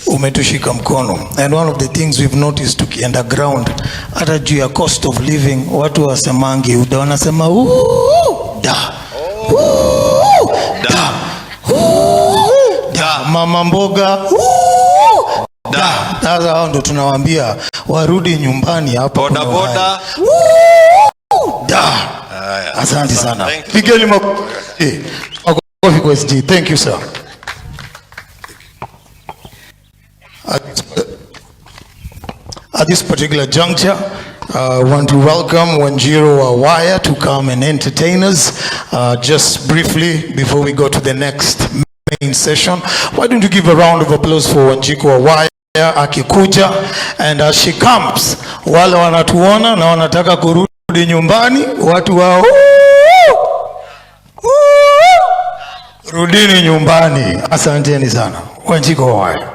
Umetushika mkono, and one of the things we've noticed tukienda ground, hata juu ya cost of living, watu wasemangi UDA, wanasema "Ooh, da. Ooh, da. Ooh, da." Mama mboga, "Ooh, da." Sasa hao ndo tunawaambia warudi nyumbani hapa Boda kuna boda. uhai. Da. Asante sana. Thank you. Pigeni makofi. Makofi kwa SG. Thank you, sir. At this particular juncture, I want to welcome Wanjiru Wawaya to come and entertain us. Just briefly before we go to the next main session, why don't you give a round of applause for Wanjiku Wawaya akikuja, and as she comes, wale wanatuona na wanataka kurudi nyumbani, watu wao rudini nyumbani. Asanteni sana. Wanjiku Wawaya.